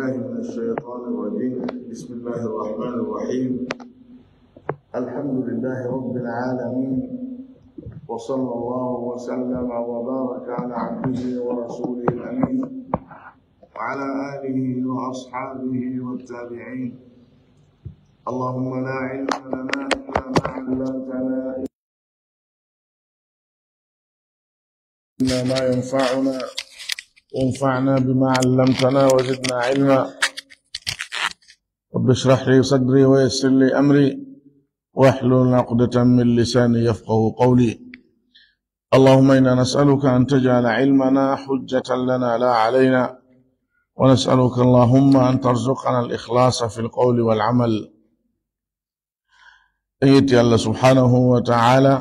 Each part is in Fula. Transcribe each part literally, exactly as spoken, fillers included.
بالله من الشيطان الرجيم. بسم الله الرحمن الرحيم. الحمد لله رب العالمين، وصلى الله وسلم وبارك على عبده ورسوله الأمين، وعلى آله وأصحابه والتابعين. اللهم لا علم لنا إلا ما علمتنا، إنما ينفعنا، وانفعنا بما علمتنا وزدنا علما. رب اشرح لي صدري ويسر لي أمري واحلل عقدة من لساني يفقه قولي. اللهم إنا نسألك أن تجعل علمنا حجة لنا لا علينا، ونسألك اللهم أن ترزقنا الإخلاص في القول والعمل. En yetti Allah subhanahu wa ta'ala,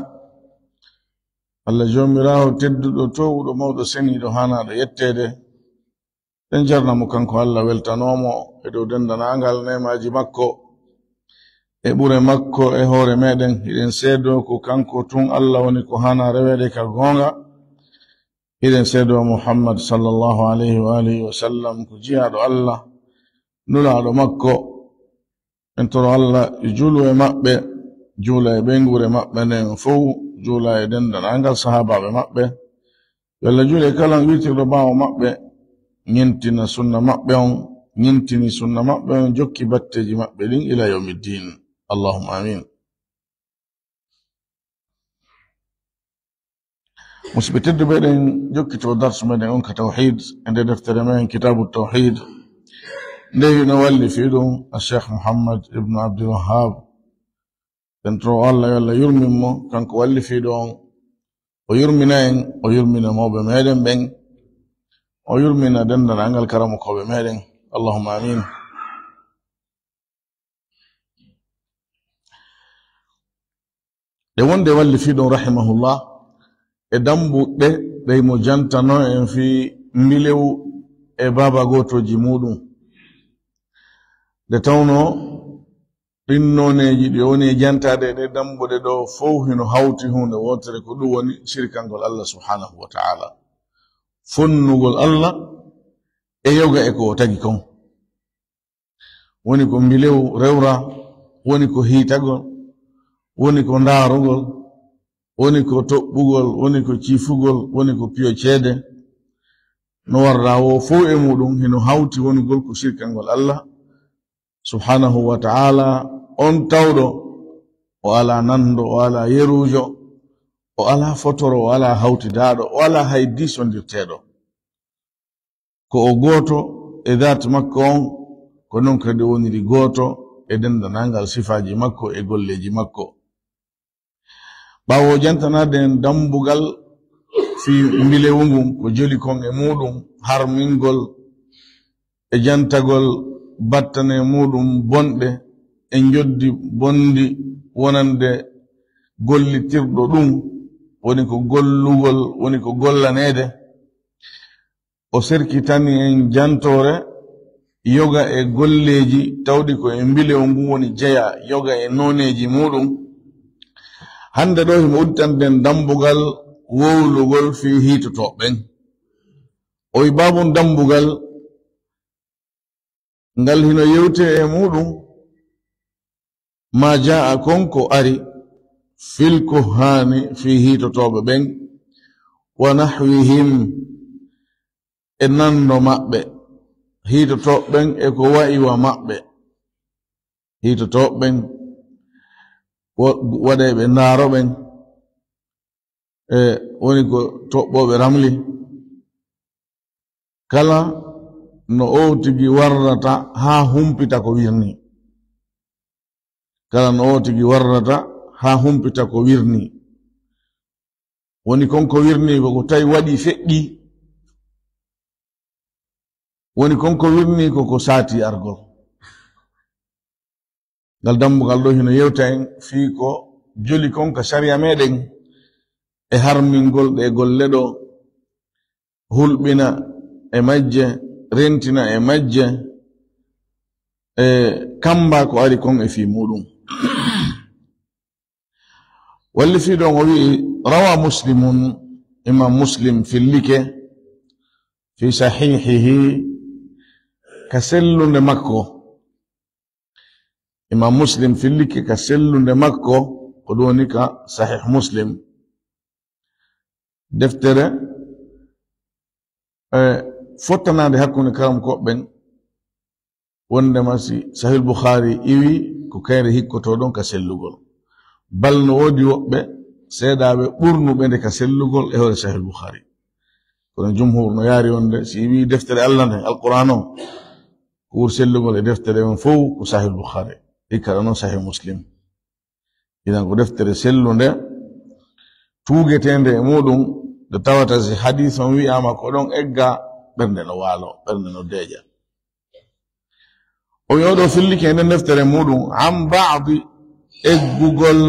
Allah joomiraawo tedduɗo, toowuɗo, mawɗo, seniiɗo, haanaaɗo yetteede. En jarna mo kanko Allah, weltanoo mo e dow denndaangal neemaaji makko e ɓure makko e hoore meɗen. Hiɗen seedoo ko kanko tun Allah woni ko haanaa reweede ka goonga. Hiɗen seedoo Muhammad sallallahu alayhi wa alihi wa sallam ko jiyaaɗo Allah, nulaaɗo makko. En toro Allah juulu e maɓɓe, juula e ɓeynguure maɓɓe nden fow, juula e denndaangal sahaabaaɓe maɓɓe. Yo Allah juulu e kala witirɗo ɓaawo maɓɓe, ñentina sunna maɓɓe on, ñentini sunna maɓɓe on, jokki batteeji maɓɓe ɗin ila yawmi ddin. Allahumma amin. Musidɓe tedduɓe, eɗen jokkitoo darsu meɗen on ka tawhid, e nde deftere men Kitaabu Tawhid, nde hino wallifi ɗum Cheikh Muhammad ibn Abdul Wahhab. En toro Allah, yo Allah yurmin mo, kanko wallifiiɗo on, o yurmina en, o yurmina mawɓe meɗen ɓen, o yurmina denndaangal karamokooɓe meɗen. Allahumma amin. Ɗe wonde wallifiiɗo on rahimahullah e dambuɗe ɗe mo jantanoo en fii mbilewu e baaba gootooji muuɗum. Nde tawnoo ɗin nooneeji ɗi o woni e jantaade e ɗe dambuɗe ɗoo fow hino hawti huunde wootere, ko ɗum woni sirkangol Allah subhanahu wa ta'ala, fonnugol Allah e yoga e ko o tagi kon. Woni ko mbilewu rewra, woni ko hiitagol, woni ko ndaarugol, woni ko toɓɓugol, woni ko ciifugol, woni ko piyo ceede. No warra woo fow e muuɗum hino hawti wonugol ko sirkangol Allah subhanahu wa ta'ala, on tawɗo o alaa nanndo, o alaa yeruujo, o alaa fotoro, o alaa hawtidaaɗo, o alaa hay diisondirteeɗo. Ko o gooto e daati makko on, ko non kadi o woniri gooto e denndaangal sifaaji makko e golleeji makko. Ɓaawo jantanaade en dambugal fii mbilewu ngun, ko joli kon e muuɗum, harmingol e jantagol battane muuɗum bonɗe e njoddi bonndi wonande gollitirɗo ɗum, woni ko gollugol, woni ko gollaneede. O serkitani en jantoore yoga e golleeji tawɗi ko e mbilewu ngun woni jeyaa, yoga e nooneeji muuɗum. Hannde ɗoo himo udditande en dambugal wowlugol fii hiitotooɓe ɓen. O wi'i, baabun, dambugal ngal hino yewtee e muuɗum maa jaa'a, kon ko ari, fil kuhhaani, fii hiitotooɓe ɓen, wa nahwihim, e nanndo maɓɓe, hiitotooɓe ɓen e ko wa'i wa maɓɓe, hiitotooɓe ɓen, wo-, waɗeeɓe ndaaro ɓen, e woni ko toɓɓooɓe ramli. Kala no oo tigi warrata haa humpita ko wirnii. Kala no oo tigi warrata haa humpita ko wirnii. Woni kon ko wirnii ko ko tawi waɗi feƴƴi. Woni kon ko wirnii ko ko saati argol. Ngal dambugal ɗoo hino yewta en fii ko joli kon ka sariya meɗen e harmingol ɗee golle ɗoo, hulɓina e majje, rentina e majje, e kamba ko ari kon e fii muuɗum. Wallifiiɗo on o wi'i, rawa Muslimun, Imam Muslim fillike, fi sahihihi, ka sellunde makko. Imam Muslim fillike ka sellunde makko, ko ɗum woni ka Sahih Muslim. Deftere, e, fottanaande hakkunde karamkooɓe ɓen, wondema si Sahih Bukhari iwi, ko kayre hikkotoo ɗon ka sellugol. Bal no woodi woɓɓe seedaaɓe ɓurnuɓe nde ka sellugol e hoore Sahih Bukhari. Kono jumhur no yaari wonde si iwi deftere Allah nden, Alquran on, ko ɓuri sellugol e deftere on fow ko Sahih Bukhari. Hikka ɗon non Sahih Muslim. Idan ko deftere sellunde, tuugeteende e muɗum, nde tawata si hadis on wi'aama ko ɗon egga, ɓernde no waalo, ɓernde no deeƴa. O wi'i o ɗo fillike e nden deftere muɗum, an ba'di, eggugol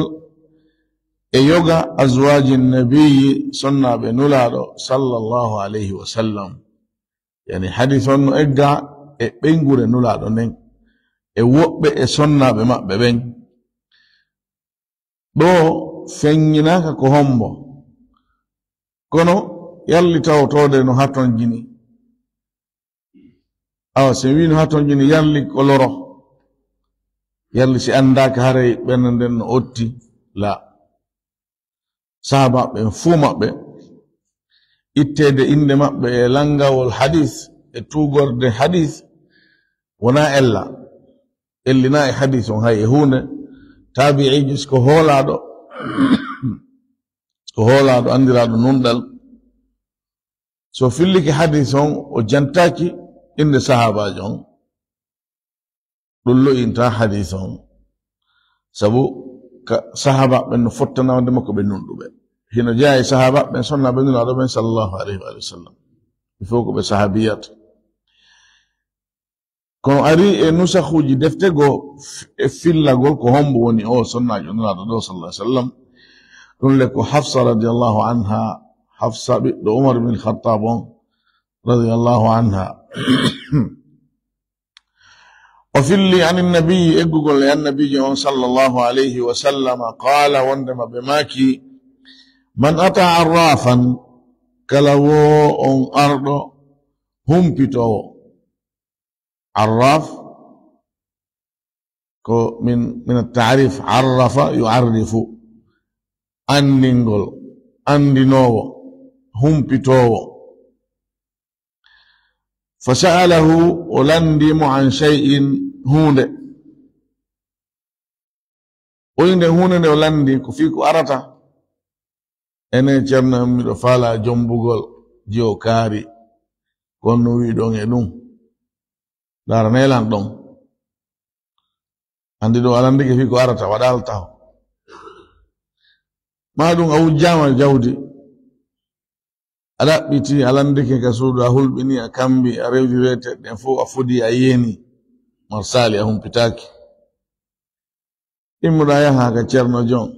e yoga azwaaji nabiyyi, sonnaaɓe Nulaaɗo sallallahu alayhi wa sallam. Yani hadis on no egga e ɓeynguure Nulaaɗo nden, e woɓɓe e sonnaaɓe maɓɓe ɓen. Ɗo feññinaaka ko hombo, kono yalli tawtoode no hatonjini. Awa, si en wii no hatonjini, yalli ko loro. Yalli si anndaaka haray ɓernde nden no otti, la. Sahaabaaɓe ɓen fuu maɓɓe, itteede innde maɓɓe e lanngawol hadis, e tuugorde hadis, wonaa ella. Ellinaa e hadis on hay e huunde. Taabi'iijo, si ko hoolaaɗo, ko hoolaaɗo anndiraaɗo nunɗal, so fillike hadis on, o jantaaki innde sahaabaajo on, ɗum lo'inta hadis on. Sabu ka sahaabaaɓe ɓen no fottana wonde makko ɓe nunɗuɓe. Hino jeyaa e sahaabaaɓe ɓen, sonnaaɓe Nulaaɗo ɓen, sallallahu alayhi wa sallam. Il faut ko ɓe sahaabiyat. Kono ari e nusahuuji defte goo f-, e fillagol ko hombo woni o sonnaajo Nulaaɗo ɗo, sallallahu alayhi wa sallam. Ɗum le ko Hafsa radiyallahu anha, Hafsa ɓiɗɗo Umar bin Khattab on, radiyallahu anha. O filli anin nabiyyi, eggugol e annabiijo on, sallallahu alayhi wa sallam, qaala, wondema ɓe maaki, "Man ataa arrafan," kala wo on arɗo humpitoowo. Arraf ko min, min at-ta'rif, arrafa yu'arrifu, anndingol, anndinoowo, humpitoowo. Fa sa'alahu, o lanndii mo, an shay'in, huunde. O inde huunde nde o lanndii ko fii ko arata. Enen Ceerno en, miɗo faalaa jombugol jiwo kaari, kono no wi'i ɗon e ɗum. Ndaara nelan ɗon. Anndi ɗo a lanndike fii ko arata, waɗa altaho. Maa ɗum a wujjaama jawdi. A ɗaɓɓiti, a lanndike ka suudu, a hulɓini, a kambi, a rewti weeteɗe ɗen fow, a fodi, a yeeni. Marsaali, a humpitaaki. Immuɗaa yahaa ka Ceerno jon.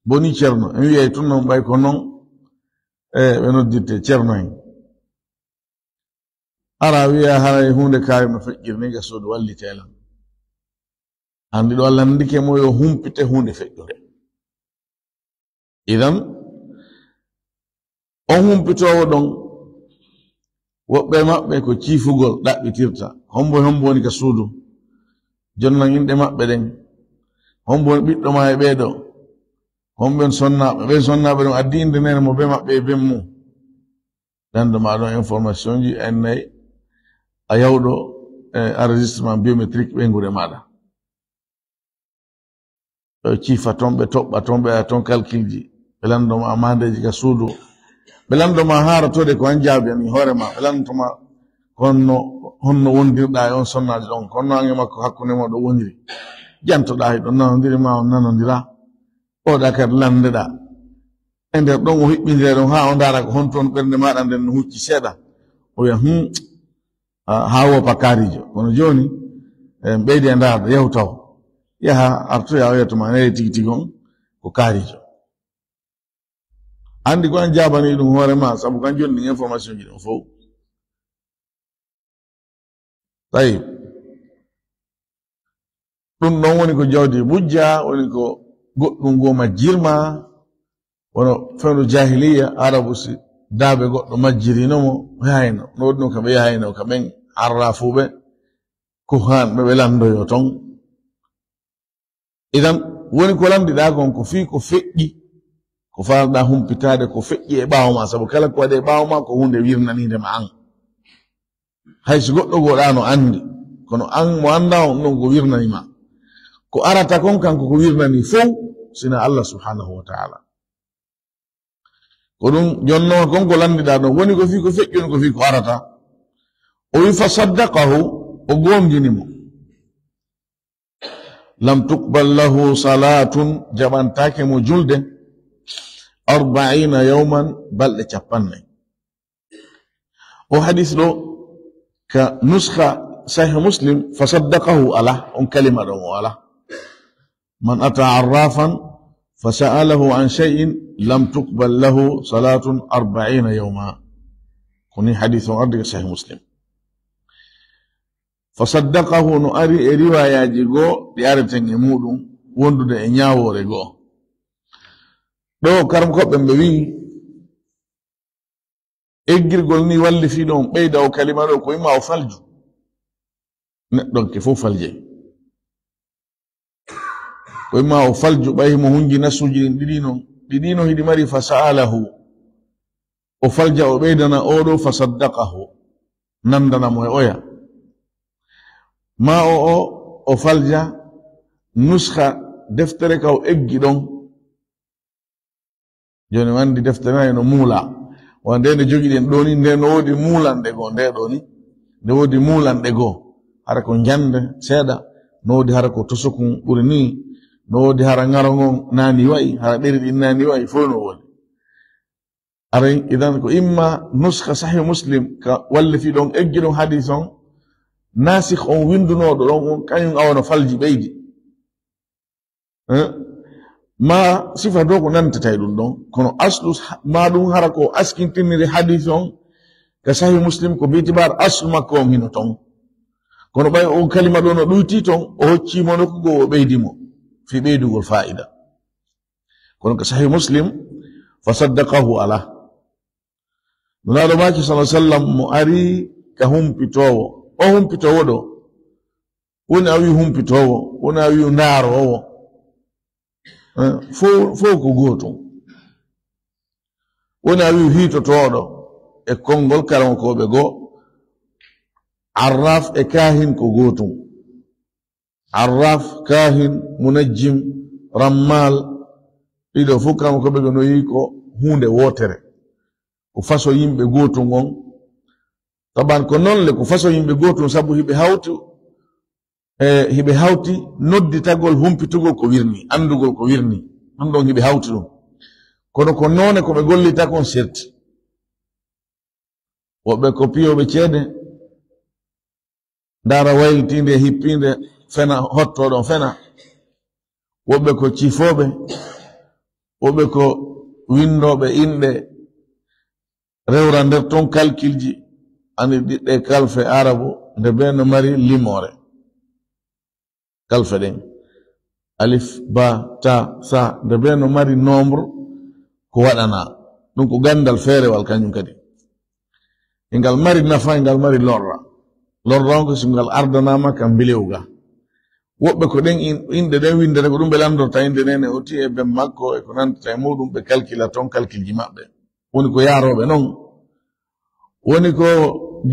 Boni Ceerno, en wi'ay tun non ɓay ko non, e, ɓe noddirte Ceerno en. Ara wi'a haray huunde kaari no feƴƴiri ni ka suudu, wallitee lan. Anndi ɗo a lanndike mo yo humpite huunde feƴƴunde. Idan, on humpitoowo ɗon, woɓɓe maɓɓe ko ciifugol ɗaɓɓitirta. Hombo e hombo woni ka suudu? Jonnan inɗe maɓɓe ɗen. Hombo woni ɓiɗɗo maa e ɓee ɗo? Homɓe on sonnaaɓe? Ɓen sonnaaɓe ɗon addi innde neene mo bee maɓɓe e ben mum. Lanndo maa ɗon information ji, a innay a yawɗo, eh, enregistrement biométrique ɓeynguure maaɗa. Ɓe ciifa ton, ɓe toɓɓa ton, ɓe waɗa ton calcul ji. Ɓe lanndo maa maandeeji ka suudu. Ɓe lanndo maa haaratooɗe ko an jaabani hoore maa. Ɓe lanndo maa ko honno, honno wondirɗaa e on sonnaajo ɗon. Ko honno an e makko hakkunde mon ɗo woniri. Jantoɗaa hiɗon nanondiri maa on nanondiraa. Oɗa kadi lanndeɗaa. E nder ɗon o hiɓɓindira ɗon haa o ndaara ko honto on ɓernde maaɗa nden no hucci seeɗa. O wi'a, "Hmm, a, haa woppa kaarijo." Kono jooni, en ɓeydi e ndaarde, yahu taw. Yaha artoya o wi'a to ma neli tigi tigi on ko kaarijo. Anndi ko an jaabani ɗum hoore ma, sabu kan jonni information ji ɗon fow. Tawi ɗum ɗon woni ko jawdi bujja, woni ko goɗɗum goo majjirma, wono fewndo jahiliya, Arabu si daabe goɗɗo majjirino mo, o yahayno, no waɗno ka ɓe yahayno ka ɓen arrafuɓe, ko haanɓe ɓe lanndoyo ton. Idan, woni ko lanndiɗaa kon ko fii ko feƴƴi, ko faalɗaa humpitaade ko feƴƴi e ɓaawo ma, sabu kala ko waɗi e ɓaawo ma ko huunde wirnaniinde ma an. Hay si goɗɗo goo ɗaa no anndi, kono an mo anndaa on ɗon ko wirnani ma. Ko arata kon kanko ko wirnani fow, sina Allah subhanahu wa ta'ala. Ko ɗum jonnoo kon ko lanndiɗaa ɗon, woni ko fii ko feƴƴi, woni ko fii ko arata. O wi, "Fa saddaqahu", o goongini mo. "Lam tuqbal lahu salatun", jaɓantaake mo julde, "arba'ina yawman", balɗe cappannayi. O hadis ɗo ka nuskha Sahih Muslim, "Fa saddaqahu" ala, on kalima ɗon o ala. "Man ata arrafan fa sa'alahu an shay'in lam tuqbal lahu salatun arba'ina yawma." Ko ni hadis on ardi ka Sahih Muslim. "Fa saddaqahu" no ari e riwayaaji goo ɗi areten e muɗum wondude e ñaawoore goo. Ɗo karamkoɓe ɓe wi'i, eggirgol ni walli fii ɗon ɓeyda o kalima ɗo, ko imma o falju. Neɗɗo ke fof faljay. Ko imma o falju, ɓay himo hunji nasuuji ɗin ɗiɗi non. Ɗiɗi non hiɗi mari "fa sa'alahu". O falja, o ɓeydana oɗo "fa saddaqahu". Nandana mo e oya. Ma o, o, o falja nuskha deftere ka o eggi ɗon. Jooni o anndi deftere nayi no muula. Wonde nde jogiɗen ɗo ni, nde no woodi muulanɗe goo, nde ɗo ni, nde woodi muulanɗe goo. Hara ko njande seeɗa, no woodi hara ko tosokun ɓuri ni, no woodi hara ŋaro ngon naani wa'i, hara ɗeri ɗin naani wa'i, fof no woodi. Aray, idan ko imma nuskha Sahih Muslim ka walliti ɗon, eggi ɗon hadis on, nasikh on windunooɗo ɗon on, kañum awa no falji ɓeydi. Eh? Ma sifa dow ko nantata e ɗum ɗon, kono aslu ha-, ma ɗum hara ko askintiniri hadis on ka Sahih Muslim, ko bitibar aslu makko on hino ton. Kono ɓay on kalima ɗo no ɗuyti ton, o hocci mo nokku goo, o ɓeydi mo fi ɓeydugol faa'ida. Kono ka Sahih Muslim, "Fa saddaqahu" ala. Nulaaɗo maaki sallallahu alaihi wasallam mo ari ka humpitoowo. O humpitoowo ɗo, woni a wi'u humpitoowo, woni a wi'u ndaaroowo. Eh, fow, fow ko gootum. Woni a wi'u hiitotooɗo e konngol karankooɓe goo, arraf e kaahin ko gootum. Arraf, kaahin, munajjim, rammal, ɗiɗo fof karankooɓe goo no yi'i ko huunde wootere. Ko faso yimɓe gootum on. Taban ko non le, ko faso yimɓe gootum, sabu hiɓe hawti e, hiɓe hawti nodditagol, humpitugol ko wirni, anndugol ko wirni. Ɗum ɗon hiɓe hawti ɗum. Kono ko noone ko ɓe gollita kon serti. Woɓɓe ko piyooɓe ceede, ndaara waylitiinde e hippiinde, fena, hottoo ɗon fena. Woɓɓe ko cifooɓe, woɓɓe ko winndooɓe inɗe, rewra nder ton kalkilji, ani ɗiɗɗe kalfe arabu, nde bee no mari limoore. Kalfe ɗen, alif, ba, ta, sa, nde bee no mari nombre ko waɗanaa. Ɗum ko ganndal feerewal kanjum kadi. E ngal mari nafa, e ngal mari lorra. Lorra on ko si ngal ardanaama ka mbilewga. Woɓɓe ko ɗen in-, inɗe ɗen winndere, ko ɗum ɓe lanndorta innde nene oti e ben makko e ko nandata e muɗum, ɓe kalkila ton kalkilji maɓɓe. Woni ko yaarooɓe non. Woni ko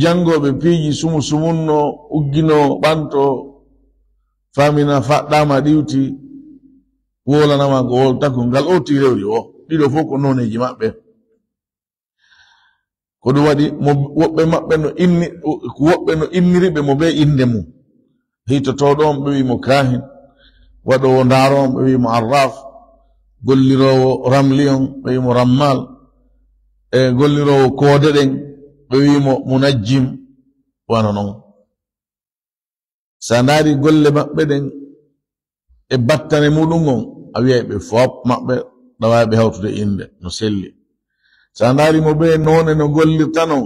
janngooɓe piiji sumu sumunno, ugginoo, ɓanto, faamina, faɗɗaama, ɗiwti, woolanama ko wolta ko ngal oti rewri o. Ɗiɗo fof ko nooneeji maɓɓe. Ko ɗum waɗi mo, woɓɓe maɓɓe no inni, woɓɓe no inniri ɓe mo bee innde mum. Hiitotooɗo on, ɓe wi'i mo kaahin. Waɗoowo ndaaro on, ɓe wi'i mo arraf. Golliroowo ramli on, ɓe wi'i mo rammal. E golliroowo koode ɗen, ɓe wi'i mo munajjim. Wano non. So a ndaari golle maɓɓe ɗen e battane muɗum on, a wi'ay ɓe fof maɓɓe ɗawaaɓe hawtude innde no selli. So a ndaari mo bee noone no gollirta non,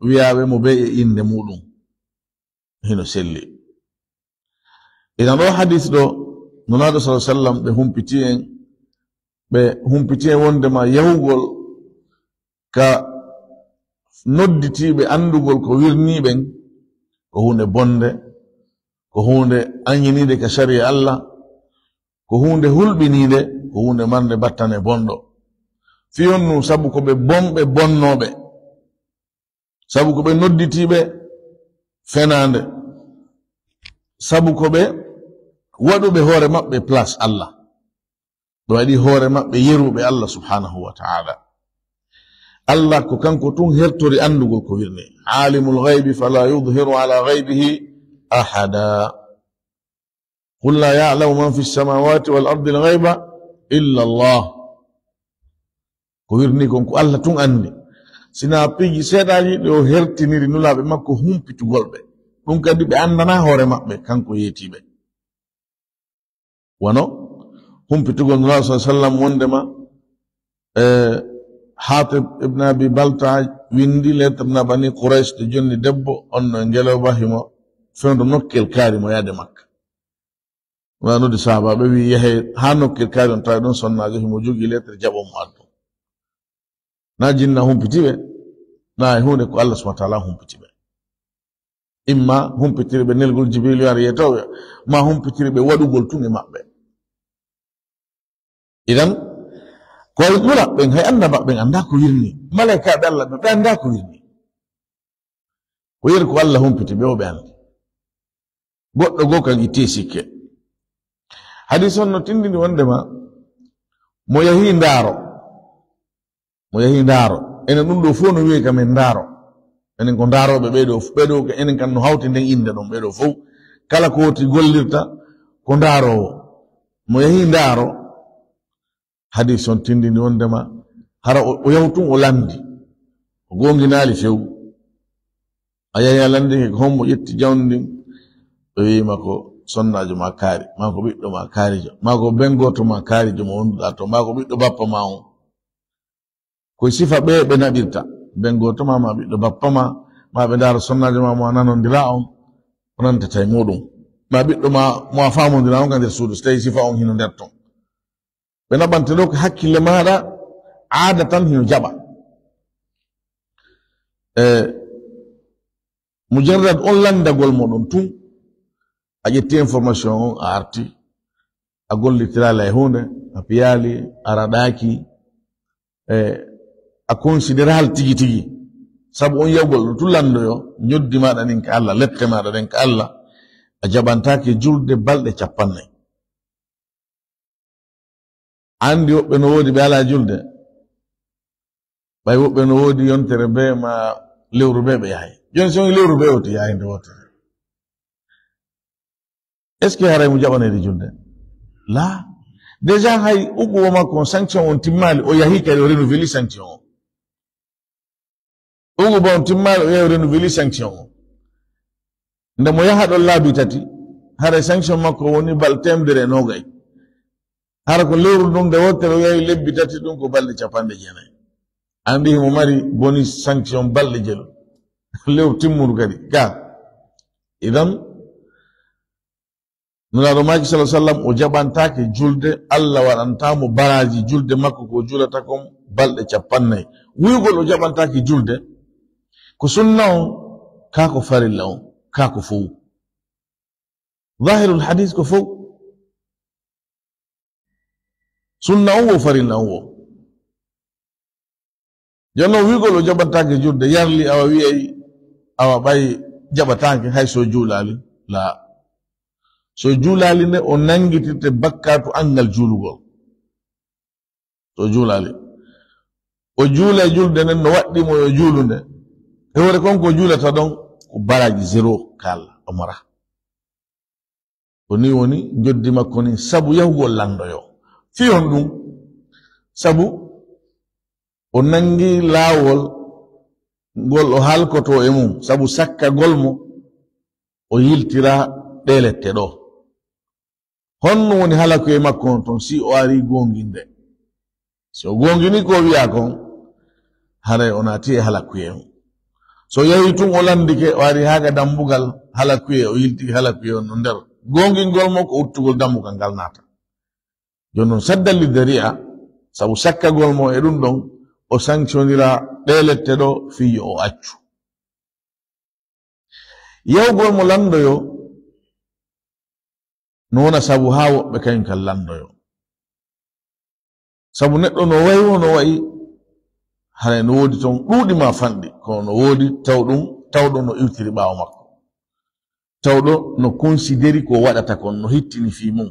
wi'aaɓe mo bee e innde muɗum hino selli. Ina ɗo hadis ɗo, Nulaaɗo sallallahu alaihi wasallam ɓe humpiti en, ɓe humpiti en wondema yahugol ka nodditiiɓe anndugol ko wirnii ɓen, ko huunde bonnde, Ko huunde aññiniinde ka sariya Allah, ko huunde hulɓiniinde, ko huunde marnde battane bonɗo. Fii honɗun? Sabu ko ɓe bonɓe bonnooɓe, sabu ko ɓe nodditiiɓe fenaande, sabu ko ɓe waɗuɓe hoore maɓɓe place Allah. Ɓe waɗi hoore maɓɓe yeruɓe Allah subhanahu wa ta'ala. Allah ko kanko tun hertori anndugol ko wirni. Alimul ghaybi fala yudhiru ala ghaybihi ahada. Qul la ya'lamu man fi samawati wal ardi al ghayba illa Allah. Ko wirni kon ko Allah tun anndi. Sina piiji seeɗaaji ɗi o hertiniri nulaaɓe makko humpitugol ɓe. Ɗun kadi ɓe anndana hoore maɓɓe kanko yeetiiɓe. Wano humpitugol Nulaaɗo sallallahu alaihi wasallam wondema, e, Hatib ibn Abi Balta windi lettre na Bani Quraysh to jonni debbo on no ngeloba himo fewndo nokkel kaari mo yaade Makka. Wala noddi sahaaba ɓe wi yahe ha nokkel kaari on tawi ɗon sonnaajo himo jogi lettre jaɓon mo addu. Na jinna humpiti ɓe, na e huunde ko Allah subhanahu wa ta'ala humpiti ɓe. Imma humpitiri ɓe nelgol Jibril yo ar yeetooɓe, ma humpitiri ɓe waɗugol tun e maɓɓe. Idan, ko ay nula ɓen, hay annaba ɓen annda ko wirni. Malaykaaɓe Allah ɓen, ɓe annda ko wirni. Ko yeru ko Allah humpiti ɓe, o ɓe anndi. Goɗɗo goo kan itti e sikke. Hadis on no tindini wondema mo yahi ndaaro. Mo yahi ndaaro. Enen ɗun ɗoo fow no wi'ee ka men ndaaro. Enen ko ndaarooɓe ɓee ɗoo, ɓee ɗoo, enen kan no hawti nden innde ɗon, ɓee ɗoo fow. Kala ko woti gollirta ko ndaaroowo. Mo yahi ndaaro, hadis on tindini wondema hara o, o yahu tun o landi. O goonginaali few. A yahi a landike ko hombo ƴetti jawdi ndin? Ɓe wi'i ma ko sonnaajo ma kaari, ma ko ɓiɗɗo ma kaarijo, ma ko ben gooto ma kaarijo mo wonduɗaa to, ma ko ɓiɗɗo bappa ma on. Ko e sifa ɓe ɓe naɓirta. Ben gooto ma, ma ɓiɗɗo bappa ma, ma ɓe ndaara sonnaajo ma mo a nanondira on, o nantata e muɗum. Ma ɓiɗɗo ma mo a faamondira on ka nder suudu, so tawi sifa on hino nder ton. Ɓe naɓante ɗoo ko hakkille maaɗa, aada tan hino jaɓa. E mujarrad on landagol mo ɗon tun, a ƴetti information on, a arti, a gollitiraali e huunde, a piyaali, a raɗaaki, e a considéraali tigi tigi. Sabu on yawgol ɗon tun landoyo, ñoddi maaɗa ndin ka Allah, lette maaɗa ɗen ka Allah, a jaɓantaake julde balɗe cappannayi. Anndi woɓɓe no woodi ɓe alaa julde. Ɓay woɓɓe no woodi yontere bee ma lewru bee ɓe yahay. Jooni si on lewru bee woti yahay nde wootere. Est-ce que haray mo jaɓanede julde? Laa. Déjà hay uquba makko on, sanction on timmaali, o yahi kadi o renouvelé sanction on. Uquba on timmaali, o yahi o renouvelé sanction on. Nde mo yaha ɗon laabi tati, haray sanction makko woni balɗe teemedere e noogay. Hara ko lewru ndun nde wootere o yahi lebbi tati, ɗun ko balɗe cappanɗe jeenayi. Anndi himo mari bonus sanction balɗe jelu. Lewru timmudu kadi. Ga. Idan, Nulaaɗo maaki, sallallahu alaihi wasallam, o jaɓantaake julde, Allah waɗantaa mo baraaji julde makko ko o juulata kon balɗe cappannayi. Wi'ugol o jaɓantaake julde, ko sunna on, kaa ko farilla on, kaa ko fow. Zahirul hadis ko fow. Sunna on wo, farilla on wo. Jooni non, wi'ugol o jaɓantaake julde, yarli awa wi'ay, awa ɓay jaɓataake hay so juulaali? Laa. So juulaali nde, o nanngitirte bakkaatu anngal juulugol. So juulaali. O juulay julde nden no waɗɗii mo yo juulu nde. E hoore kon ko juulata ɗon, ko baraaji zéro ka Allah, o mara. Ko nii woni njoddi makko nin sabu yahugol landoyo. Fii honɗun? Sabu o nangi laawol ngol o halkotoo e mun, sabu sakkagol mo o yiltira ɗee lette ɗoo. Honno woni halakuye makko on ton si o arii goonginde? Si o goonginii ko o wi'aa kon, haray o naatii e halakuye on. So yahii tun o landike, o arii haa ga dambugal halakuye, o yiltike halakuye on no nder. Goongingol mo ko uttugol dambugal ngal naata. Jooni non, saddan li dari'a, sabu sakkagol mo e ɗun ɗon, o sanctionndiraa ɗee lette ɗoo fii yo o accu. Yahugol mo landoyo, No wona sabu haa woɓɓe kañum kan lanndoyo. Sabu neɗɗo no wayi wo no wayi, haray no woodi toon ɗuuɗi ma fanɗi, kono no woodi tawɗum, tawɗo no iwtiri ɓaawo makko. Tawɗo no considéri ko waɗata kon, no hittini fii mum.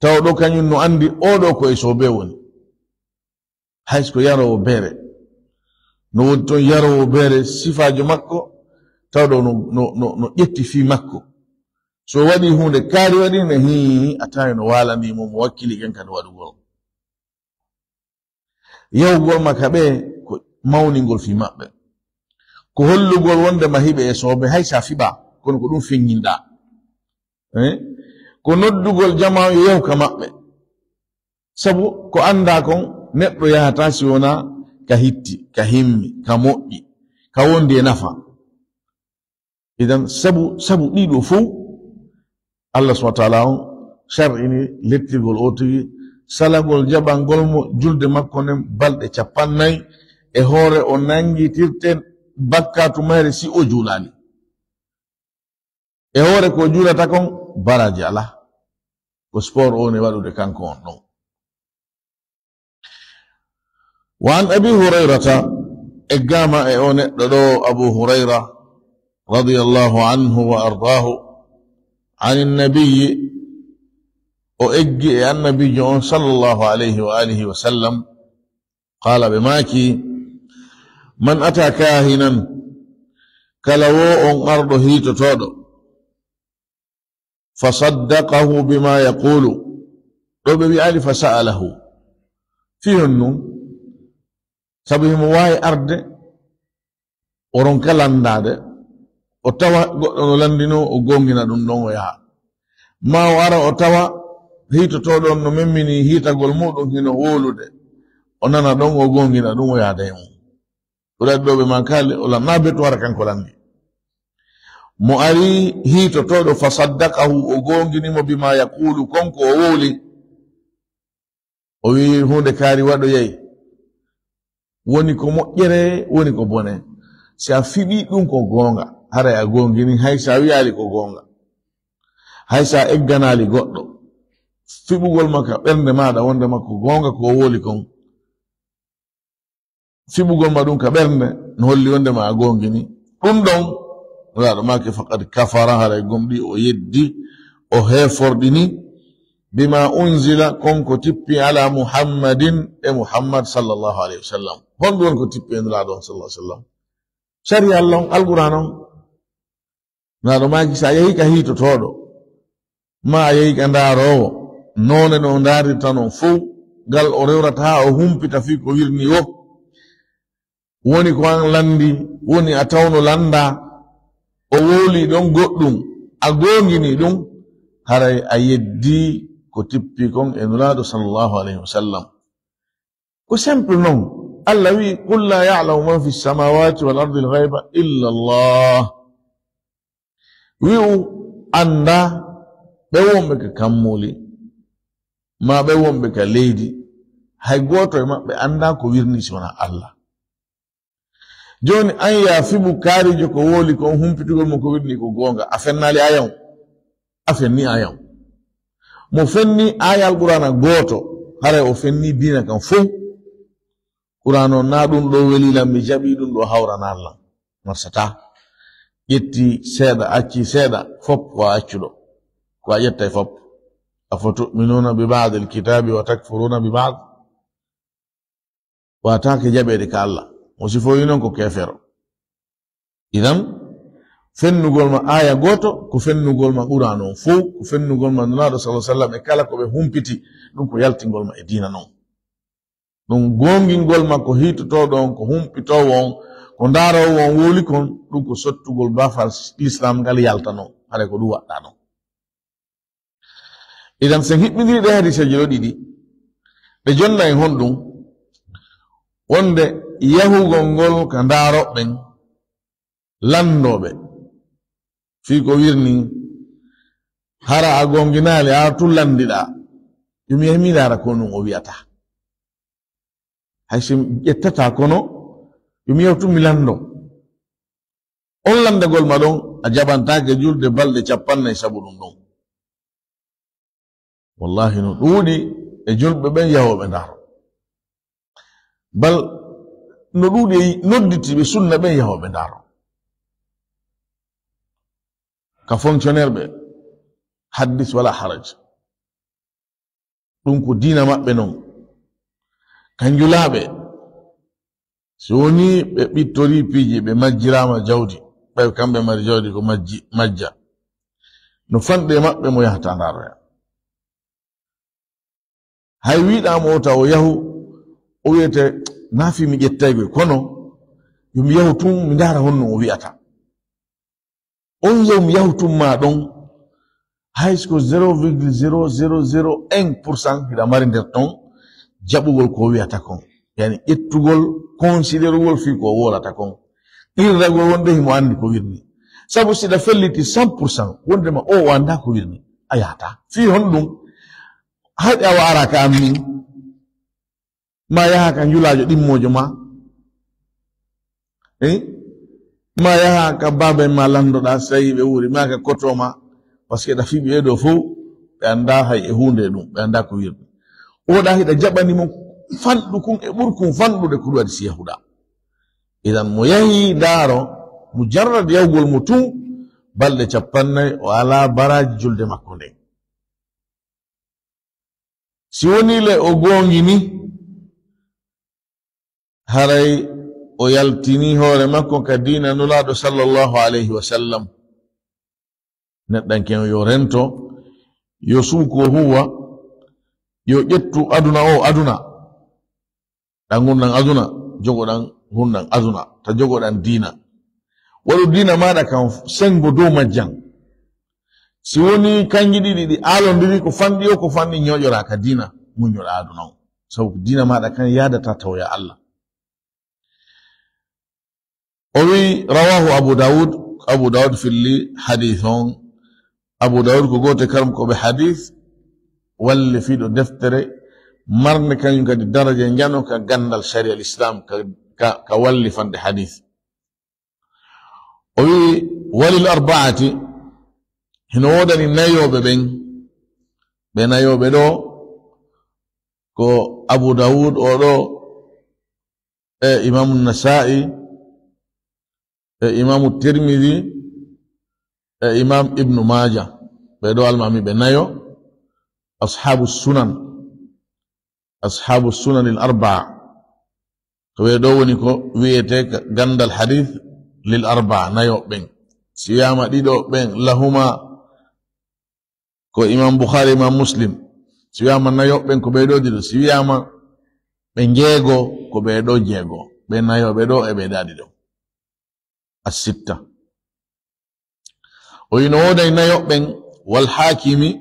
Tawɗo kañum no anndi oo ɗoo ko e soobee woni. Hay so ko yaroowo beere. No woodi toon yaroowo beere sifaajo makko, tawɗo no, no, no, no ƴetti fii makko. So waɗii huunde kaari waɗi ne, hii, a tawi no waalanii mo, mo wakkili gen kadi waɗugol. Yahugol ma ka ɓe ko mawningol fii maɓɓe. Ko hollugol wonde ma hiɓe e soobe, hay sa fiɓa, kono ko ɗum feññinɗa. Eh? Ko noddugol jamaa yo yahu ka maɓɓe. Sabu ko annda kon, neɗɗo yahata si wona ka hitti, ka himmi, ka moƴƴi, ka wondi e nafa. Idan sabu, sabu ɗiɗo fow, Allah subhanahu wa ta'ala on shar'ini lettirgol o tigi, salagol jaɓangol mo julde makko nden balɗe capannay e hoore o nangitirte bakkatu mayre si o juulaali. E hoore ko juulata kon, baraaji alaa. Ko sport o woni waɗude kanko on ɗon. Wa an Abi Hurayrata, eggaama e o neɗɗo ɗo, Abu Hurayra, radiyallahu anhu wa ardaahu, an Nabiyyi, o eggi e Annabiijo on, sallallahu alayhi wa alihi wa sallam, qaala, ɓe maaki, man ata kaahinan, kala wo on arɗo hiitotooɗo, fa saddaqahu bima yaqulu, ɗo ɓe wi'aali fa sa'alahu. Fii honɗun? Sabu himo waawi arde, o ronka lanndaade, o tawa goɗɗo no lanndinoo, o goongina ɗum ɗon, o yaha. Maa o ara, o tawa hiitotooɗo on no memmini hiitagol muuɗum, hino hoolude, o nana ɗon, o goongina ɗum, o yaada e mum. Ɓuraɗɗooɓe man kaali, o lanna betu hara kanko lanndi. Mo ari hiitotooɗo, fa saddaqahu, o goongini mo, bima yaqulu, kon ko o wowli. O wi'i huunde kaari waɗoyay. Woni ko moƴƴere, woni ko bone. Si a fiɓi ɗum ko goonga, haray a goongini, hay sa wi'aali ko goonga. Hay sa egganaali goɗɗo. Fiɓugol ma ka ɓernde maaɗa wonde ma ko goonga ko o wowli kon. Fiɓugol ma ɗum ka ɓernde no holli wonde ma a goongini. Ɗum ɗon, Nulaaɗo maaki, faqad kafara, haray gomɗi o yeddi, o heeforɗini, bima unzila, kon ko tippi ala Muhammadin, e Muhammad sallallahu alayhi wa sallam. Honɗum woni ko tippi e Nulaaɗo on sallallahu alayhi wa sallam? Sariya Allah on, Alqur'aan on. Nulaaɗo maaki, si a yahii ka hiitotooɗo, maa a yahii ka ndaaroowo, noone no o ndaarirta non fow, ngal o rewrata haa o humpita fii ko wirnii woo. Woni ko an lanndi, woni a tawno lannda, o wowli ɗon goɗɗum, a goongini ɗum, haray a yeddi ko tippi kon e Nulaaɗo sallallahu alayhi wa sallam. Ko simple non. Allah wi'i, "Qul la ya'lamu man fi samawati wal ardi al ghayba illa Allah." Wi'u, annda ɓe wonɓe ka kammuuli, maa ɓe wonɓe ka leydi, hay gooto e maɓɓe annda ko wirnii si wonaa Allah. Jooni an yaa fiɓu kaarijo ko wowli kon, humpitugol mo ko wirnii ko goonga, a fennaali aaya on? A fenni aaya on. Mo fenni aaya Alqur'aana gooto, haray o fenni diina kan fow. Qur'aana on, naa ɗum ɗo weli lan, mi jaɓi ɗum ɗo hawranaa lan. Marsataa. Ƴetti seeɗa, acci seeɗa, fop ko a accuɗo. Ko a ƴettay fop. Afatu'minuuna bi ba'dil kitaabi wa takfuruuna bi ba'd? Waataake jaɓeede ka Allah. Mo sifoyi non ko keefeero. Idan, fennugol ma aaya gooto, ko fennugol ma Qur'aana on fow, ko fennugol ma Nulaaɗo sallallahu alaihi wasallam e kala ko ɓe humpiti, ɗum ko yaltingol ma e diina non. Ɗum goongingol ma ko hiitotooɗo on, ko humpitoowo on, ko ndaaroowo on wowli kon, ɗum ko sottugol baafal Lislaam ngal yalta non, haray ko ɗum waɗɗaa non. Idan, sen hiɓɓindiri ɗee hadiiseeje ɗoo ɗiɗi, ɗe jonna en honɗum? Wonde yahugol ngol ka ndaarooɓe ɓen, lanndooɓe, fii ko wirnii, hara a goonginaali, a tun lanndiɗaa, yo mi yahu mi ndaara ko ɗum o wi'ata. Hay si mi ƴettataa, kono yo mi yahu tun mi lanndoo. On lanndagol ma ɗon, a jaɓantaake julde balɗe cappannayi sabu ɗum ɗon. Wallahi, no ɗuuɗi e julɓe ɓen yahooɓe ndaaro. Bal no ɗuuɗi e nodditiiɓe sunna ɓen yahooɓe ndaaro. Ka fonctionnaire ɓe, haddis wala haraj. Ɗum ko diina maɓɓe non. Ka njulaaɓe, si woni ɓe ɓittori piiji, ɓe majjiraama jawdi, ɓay kamɓe mari jawdi ko majji, majja. No fanɗi e maɓɓe mo yahata ndaaroya. Hay wiɗaama o taw o yahu, o wiyete, "Naa fii mi ƴettaygoy, kono yo mi yahu tun, mi ndaara honno o wi'ata." On yahu, mi yahu tun maa ɗon, hay so ko zéro virgule zéro zéro zéro un pour cent hiɗa mari nder ton jaɓugol ko o wi'ata kon. Yani ƴettugol, considérugol fii ko o wolata kon. Qirragol wonde himo anndi ko wirni. Sabu si ɗa felliti cent pour cent, wonde ma o, o anndaa ko wirni, a yahata. Fii honɗum? Haɗi awa ara ka an min. Ma yaha ka njulaajo ɗimmoojo ma. Eh? Ma yaha ka baaba ma landoɗa, si tawi ɓe wuri, ma ka koto ma. Parce que ɗa fii ɓe ɗo fow, ɓe anndaa hay e huunde e ɗum, ɓe anndaa ko wirni. Oɗa hiɗa jaɓani mo fanɗu kun e ɓurkun fanɗude ko ɗum waɗi si yahuɗa. Idan mo yahi ndaaro, mujarrad yahugol mo tun, balɗe cappannayi o alaa baraaji julde makko nden. Si woni le o goongini, haray o yaltini hoore makko ka diina Nulaaɗo sallallahu alayhi wa sallam. Neɗɗanke on yo rento, yo suuku o huuwa, yo ƴettu aduna o, aduna. Ɗan ngunɗan aduna, jogoɗan ngunɗan aduna, ta jogoɗan diina. Waɗu diina maaɗa kan sengo dow majjan. Si woni kanji ɗiɗi ɗi aalondiri, ko fanɗi o, ko fanɗi, ñoƴora ka diina, muññoɗa aduna on. Sabu ko diina maaɗa kan yaadata tawoya Allah. O wi, rawahu Abu Dawud, Abu Dawud filli hadith on. Abu Dawud ko gooto e karamkooɓe hadith, wallifiiɗo deftere marnde kañum kadi daraja njano ka gandal sharia al Islam, ka, ka, ka wallifande hadith. O wi, walil arba'ati, hino woodani nayooɓe ɓen. Ɓe nayooɓe ɗo, ko Abu Dawud o ɗo, e Imaamu Nasa'i, e Imaamu Tirmidhi, e Imaam Ibnu Maaja. Ɓe ɗo almaami ɓe nayo, ashaabu sunan, ashaabu sunanil arba'a. Ko ɓe ɗo woni ko wi'ete ka gandal hadith lil arba'a, nayo ɓen. Si wi'aama ɗiɗo ɓen, lahuma, ko Imam Bukhari, Imam Muslim. Si wi'aama nayo ɓen ko ɓe ɗo ɗiɗo. Si wi'aama ɓe njeego, ko ɓe ɗo jeego. Ɓe nayo ɓe ɗo e ɓe ɗa ɗiɗo. As-sitta. O wi no woodani nayo ɓen, wal Haakimi,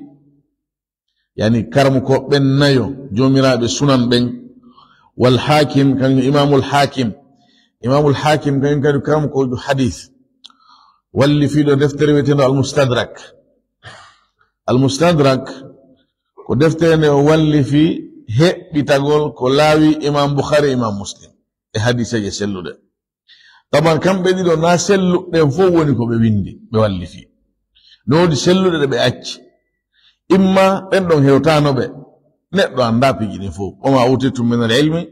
yani karamkooɓe ɓen nayo, joomiraaɓe sunan ɓen, wal Haakim, kañum Imaamul Haakim. Imaamul Haakim kañum kadi karamkoojo hadith. Wallifiiɗo deftere wi'eteende Al-Mustadrak. Al-Mustadrak ko deftere nde o wallifi heɓɓitagol ko laawi Imam Bukhari, Imam Muslim e hadiseeje selluɗe. Taban kamɓe ɗiɗo na selluɗen fof woni ko ɓe windi, ɓe wallifi. No woodi selluɗe ɗe ɓe acci. Imma ɓen ɗon hewtano ɓe, neɗɗo annda piiji ɗin fof. Wa ma utitum min al ilmi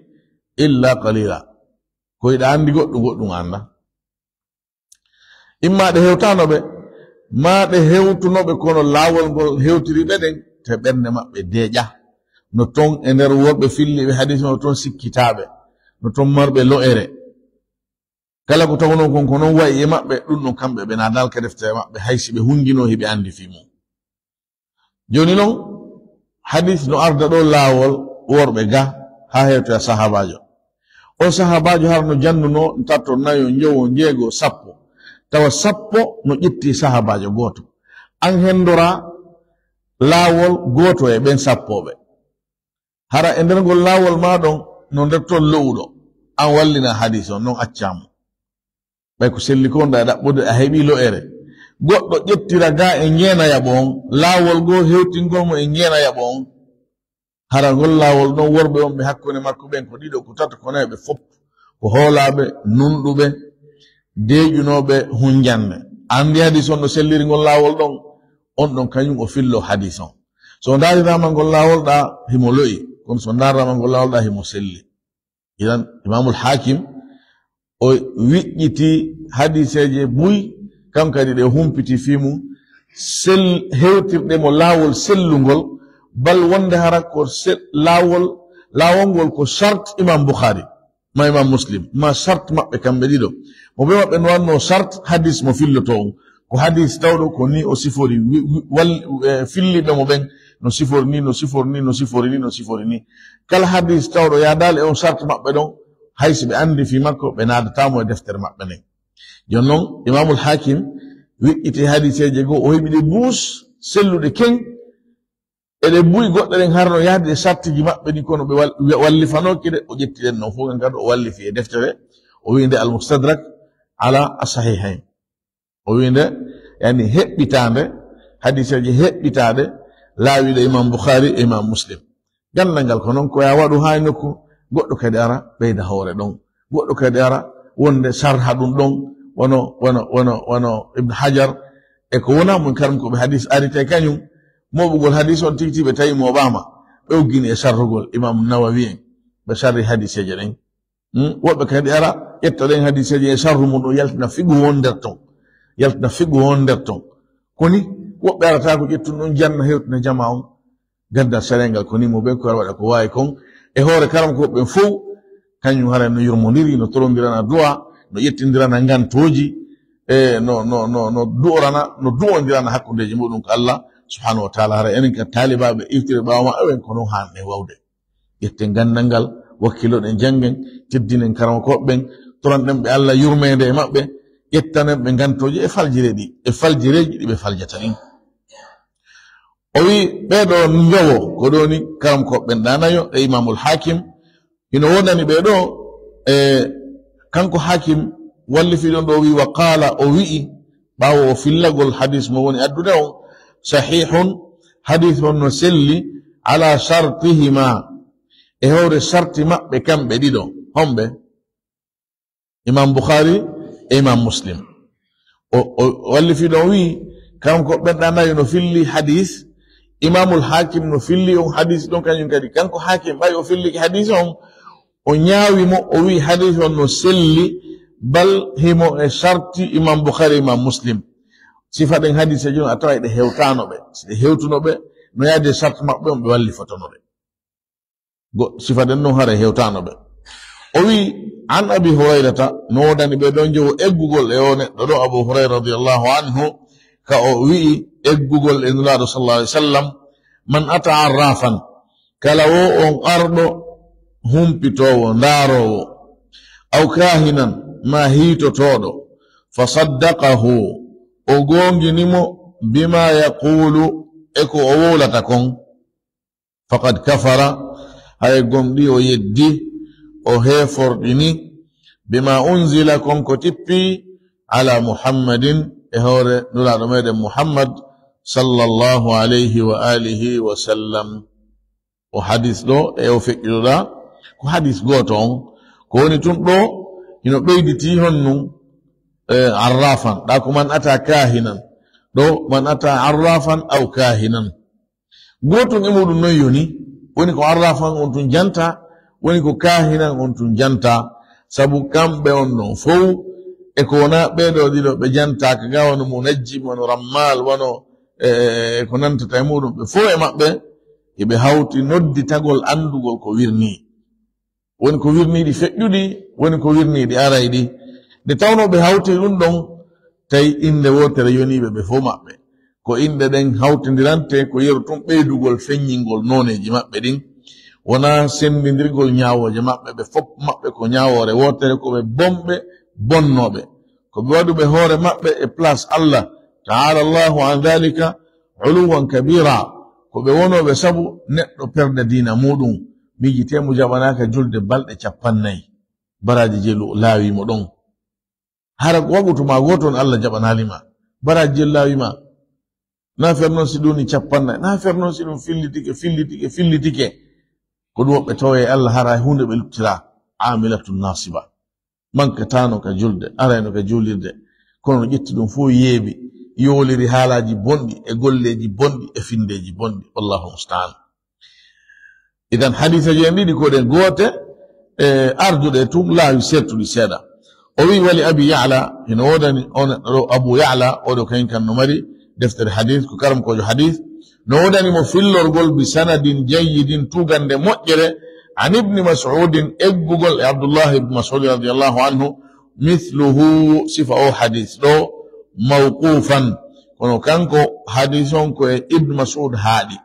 illa qalila. Ko hiɗa anndi goɗɗum, goɗɗum annda. Imma ɗe hewtano ɓe, ma ɗe hewtuno ɓe kono laawol ngol hewtiri ɓe ɗen, te ɓernde maɓɓe deeƴa. No ton e nder worɓe filliiɓe hadiis, no ton sikkitaaɓe, no ton marɓe lo'ere. Kala ko tawno kon ko non wa'i e maɓɓe, ɗum ɗon kamɓe ɓe na dalka deftere maɓɓe, hay si ɓe hunjino hiɓe anndi fii mum. Jooni non, hadiis no arda ɗo laawol worɓe ga haa hewtoya sahaabaajo. On sahaabaajo hara no jannuno tato, nayo, njowo, njeego, sappo. Tawa sappo no ƴetti sahaabaajo gooto. An henndora laawol gooto e ɓen sappo ɓe. Hara e nder ngol laawol maa ɗon, no nder ton lo'uɗo, an wallina hadiis on, non accaa mo. Ɓay ko selli kon ɗa e ɗaɓɓude, a heɓii lo'ere. Goɗɗo ƴettira ga e njeenayaɓo on, laawol goo hewtingol mo e njeenayaɓo on. Hara ngol laawol ɗon, worɓe on ɓe hakkunde makko ɓen ko ɗiɗo, ko tato, ko nayo, ɓe fof ko hoolaaɓe, nunɗuɓe, deeƴunooɓe hunjannde. Anndi hadiis on no selliri ngol laawol ɗon, on ɗon kañum o fillo hadiis on. So ndaariraama ngol laawol ɗaa, himo lo'i. Kono so ndaariraama ngol laawol ɗaa, himo selli. Idan, Imaamul Haakim, o wiƴƴiti hadiseeje buy, kam kadi ɗe humpiti fii mum, sel-, hewtirɗe mo laawol sellungol, bal wonde hara ko sel-, laawol, laawol ngol ko sart Imaam Bukhari, ma Imaam Muslim, ma sart maɓɓe kamɓe ɗiɗo. Mo ɓe maɓɓe no wanno sart hadis mo filloto on. Ko hadis tawɗo ko ni o sifori, wi-, wi-, wal-, e, filliɓe mo ɓen, no sifori ni, no sifori ni, no sifori ni, no sifori ni. Kala hadis tawɗo yaadaali e on sart maɓɓe ɗon, hay si ɓe anndi fii makko, ɓe naadataa mo e deftere maɓɓe nden. Jooni non, Imaamul Haakim wiƴƴiti hadiseeje goo, o heɓi ɗe buus, selluɗe keŋ, e ɗe buy goɗɗe ɗen harno yahde e sartiji maɓɓe ɗin, kono ɓe wal-, wallifanooki ɗe, o ƴetti ɗen non fof, ngan kadi o wallifi e deftere, o wi'i nde Al-Mustadrak ala As-Sahihayn. O wi'i nde, yani, heɓɓitaande, hadiseeje heɓɓitaaɗe, laawiiɗe Imam Bukhari e Imam Muslim. Ganndal ngal ko non ko ya waɗu haa e nokku, goɗɗo kadi ara ɓeyda hoore ɗon. Goɗɗo kadi ara wonde sarha ɗum ɗon, wano, wano, wano, wano Ibn Hajar, e ko wonaa mum karam ko ɓe hadis arite kañum, mooɓugol hadis on tigi tigi ɓe tawi mooɓaama, ɓe uggini e sarhugol Imam Nawawi en, ɓe sarri hadiseeje ɗen. Hmm? Woɓɓe kadi ara, ƴetta ɗen hadiseeje e sarru mum ɗon, yaltina fiqhu on nder ton. Yaltina fiqhu on nder ton. Koni, woɓɓe arata ko ƴettun ɗon janna hewtina jama on. Gandal sareengal ko ni mo ɓen ko ara waɗa ko waawi kon. E hoore karam ko ɓen fow, kañum hara no yurmondiri, no torondirana du'a, no ƴettindirana ngantooji, e no, no, no, no du'orana, no du'ondirana hakkundeeji muɗum ko Allah subhanahu wa ta'ala. Hara enen ka taalibaaɓe iwtire ɓaawo ma, awen ko non haanɗen wawde. Ƴetten ganndal ngal, wakkiloɗen, janngen, teddinen karamokooɓe ɓen, toranɗen ɓe Allah yurmeende e maɓɓe, ƴettanen ɓe ngantooji e faljireeji, e faljireeji ɗi ɓe faljata ɗin. O wi'i, ɓee ɗoo njowo, ko ɗoo ni karamokooɓe ɓen ɗaa nayo e Imaamul Haakim, hino wonani ɓee ɗoo, e kanko Haakim wallifi ɗon ɗoo, o wi'i, wa qaala, o wi'i, ɓaawo o fillagol hadis mo woni addude on, sahihun, hadis on no selli, ala shartihima, e hoore sarti maɓɓe kamɓe ɗiɗo. Homɓe? Imam Bukhari e Imam Muslim. O, o, o wallifi ɗon wi'i, kanko ɓen ɗaa nayo no filli hadis, Imamul Hakim no filli on hadis ɗon kañum kadi. Kanko Hakim, ɓay o fillike hadis on, o ñaawi mo, o wi'i hadis on no selli, bal himo e sarti Imam Bukhari, Imam Muslim. Sifa ɗen hadiseeji on a taway ɗe hewtaano ɓe. Si ɗe hewtuno ɓe, no yaadi e sarti maɓɓe on ɓe wallifotono ɗe. Go-, sifa ɗen non haray hewtaano ɓe. O wi'i, an Abi Hurayrata, no woodani ɓee ɗon jowo eggugol e o neɗɗo ɗo, Abu Hurayra radiyallahu anhu, ka o wi'i eggugol e Nulaaɗo sallallahu alaihi wasallam, man ata arrafan, kala wo on arɗo humpitoowo, ndaaroowo, aw kaahinan, maa hiitotooɗo, fa saddaqahu, o goongini mo, bima yaqulu, e ko o wowlata kon, faqad kafara, hay gomɗii o yeddi, o heeforɗini, bima unzila, kon ko tippi, ala Muhammadin, e hoore Nulaaɗo meɗen Muhammad, sallallahu alayhi wa alihi wa sallam. O hadis ɗo e o feƴƴuɗo ɗa, ko hadis gooto on. Ko woni tun ɗo, hino ɓeyditi honnun, e, arrafan. Ɗa ko man ata kahinan. Ɗo, man ata arrafan aw kahinan. Gootun e muɗum non yoni, woni ko arrafan on tun janta, woni ko kahinan on tun janta. Sabu kamɓe on non fow, e ko wona ɓee ɗo ɗiɗo ɓe jantaaka ga, wano munajjim, wano rammal, wano, e, e, e ko nantata e muɗum, ɓe fow e maɓɓe, eɓe hawti nodditagol anndugol ko wirnii. Woni ko wirniiɗi feƴƴuɗi, woni ko wirniiɗi arayɗi. Nde tawnoo ɓe hawti ɗum ɗon, tawi innde wootere yoniiɓe ɓe fow maɓɓe. Ko inɗe ɗen hawtindirante ko yeru tun ɓeydugol feññingol nooneeji maɓɓe ɗin. Wonaa senndindirgol ñaawooje maɓɓe, ɓe fow maɓɓe ko ñaawoore wootere, ko ɓe bonɓe, bonnooɓe. Ko ɓe waɗuɓe hoore maɓɓe e place Allah. Ta'ala Allahu an dhalika uluwan kabira. Ko ɓe wonooɓe sabu neɗɗo perde diina muɗum. Miijitee mo jaɓanaaka julde balɗe cappannayi. Baraaji jelu laawi mo ɗon. Hara ko wagutu ma gooto on Allah jaɓanaali ma. Baraaji jelu laawi ma. Na fer non si ɗum ni cappannayi. Na fer non si ɗum fillitike, fillitike, fillitike. Ko ɗum woɓɓe tawa e Allah hara huunde ɓe luttira. Amilatun nasiba. Mankataano ka julde, arayno ka juulirde, kono no ƴetti ɗum fof yeebi, yowliri haalaaji bonɗi e golleeji bonɗi e finndeeji bonɗi. Wallahu musta'an. Idan hadiiseeji en ɗiɗi ko ɗe goote, e arduɗe tun laawi sertuɗi seeɗa. O wi'i, "Wali Abi Ya'la", hino woodani on ɗo Abu Ya'la, oɗo kañum kan no mari deftere hadiis, ko karamkoojo hadiis. No woodani mo fillorgol bi sanadin jayyidin, tugande moƴƴere, an Ibni Mas'udin, eggugol e Abdullahi ibn Mas'ud radiyallahu anhu, mithluhu, sifa o hadiis ɗo, mawqufan. Kono kanko hadiis on ko e Ibn Mas'ud haaɗi.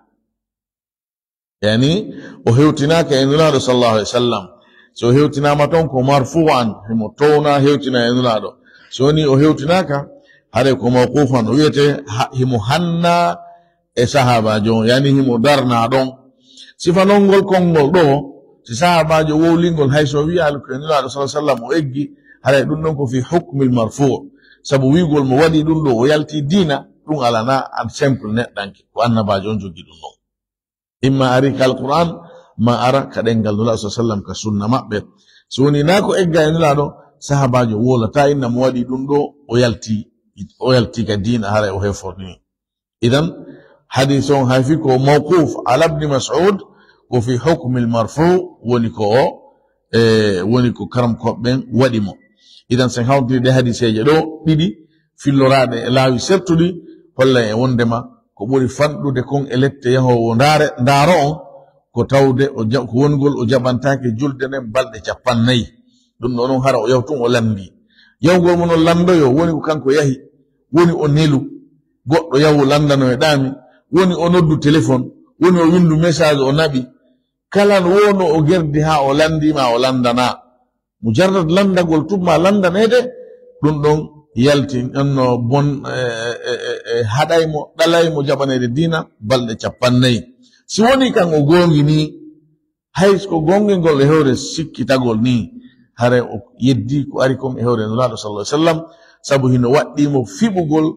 Yani, o hewtinaaka e Nulaaɗo sallallahu alaihi wasallam. So o hewtinaama ton ko marfu'an, himo towna hewtina e Nulaaɗo. So woni o hewtinaaka, haray ko mawqufan, o wi'ete ha-, himo hanna e sahaabaajo on, yani himo darna ɗon. Sifanol ngol konngol ɗo, si sahaabaajo wowlingol, hay so wi'aali ko e Nulaaɗo sallallahu alaihi wasallam o eggi, haray ɗum ɗon ko fi hukmil marfu'. Sabu wi'ugol mo waɗi ɗum ɗo, o yalti diina, ɗum alana an simple neɗɗanke, ko annabaajo on jogii ɗum ɗon. Imma ari ka Alqur'an, ma ara ka ɗemngal Nulaaɗo sallallahu alaihi wasallam, ka sunna maɓɓe. So woni naa ko egga e Nulaaɗo, sahaabaajo wowlataa inna mo waɗi ɗum ɗo, o yalti, o yalti ka diina, haray o heforni. Idan, hadiis on hay fii ko mawquf ala Ibni Mas'ud, ko fi hukmil marfu' woni ko o, e, woni ko karamkooɓe ɓen waɗi mo. Idan, sen hawtiri ɗe hadiiseeje ɗo ɗiɗi, filloraaɗe e laawi sertuɗi, holla e wondema ko ɓuri fanɗude kon e lette yahoowo ndaare, ndaaro on, ko tawde o ja-, ko wongol o jaɓantaake julde nden balɗe cappannayi. Ɗum ɗo non hara o yahu tun o lanndii. Yahugol mo non lanndoyoo, woni ko kanko yahi, woni o nelu, goɗɗo yahu lanndanoyo ɗaami, woni o noddu téléphone, woni o winndu message o naɓi. Kala wonno o gerdi haa o lanndii ma o lanndanaa. Mujarrad lanndagol tun ma lanndaneede, ɗum ɗon yalti, ɗon no bon, e, e, e, e, haɗay mo, ɗalay mo jaɓaneede diina balɗe cappannayi. Si woni kan o goonginii, hay ko goongingol e hoore sikkitagol nii, haray o yeddi ko ari kon e hoore Nulaaɗo sallallahu alaihi wasallam, sabu hino waɗɗii mo fiɓugol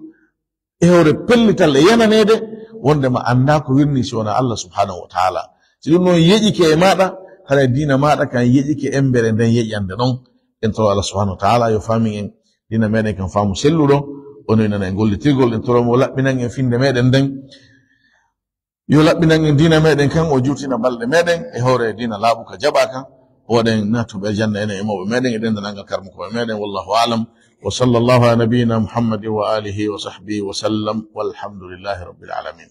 e hoore pellital e yananeede, wondema anndaa ko wirnii si wonaa Allah subhanahu wa ta'ala. Si ɗum ɗon yeƴike e maaɗa, haray diina maaɗa kan yeƴike embere nden yeƴande ɗon. En toro Allah subhanahu wa ta'ala yo faamin en diina meɗen kan faamu selluɗo, o no inana en gollitirgol, en toro mo laɓɓinan en finde meɗen nden. Yo laɓɓinan en diina meɗen kan, o juutina balɗe meɗen e hoore diina laaɓuka jaɓaaka, o waɗa en naatuɓe aljanna enen e mawɓe meɗen e denndanangal karmukooɓe meɗen. Wallahu a'lam. Wa sallallahu ala nabiyyina Muhammadin wa alihi wa sahbihi wa sallam. Walhamdulillahi rabbil alamin.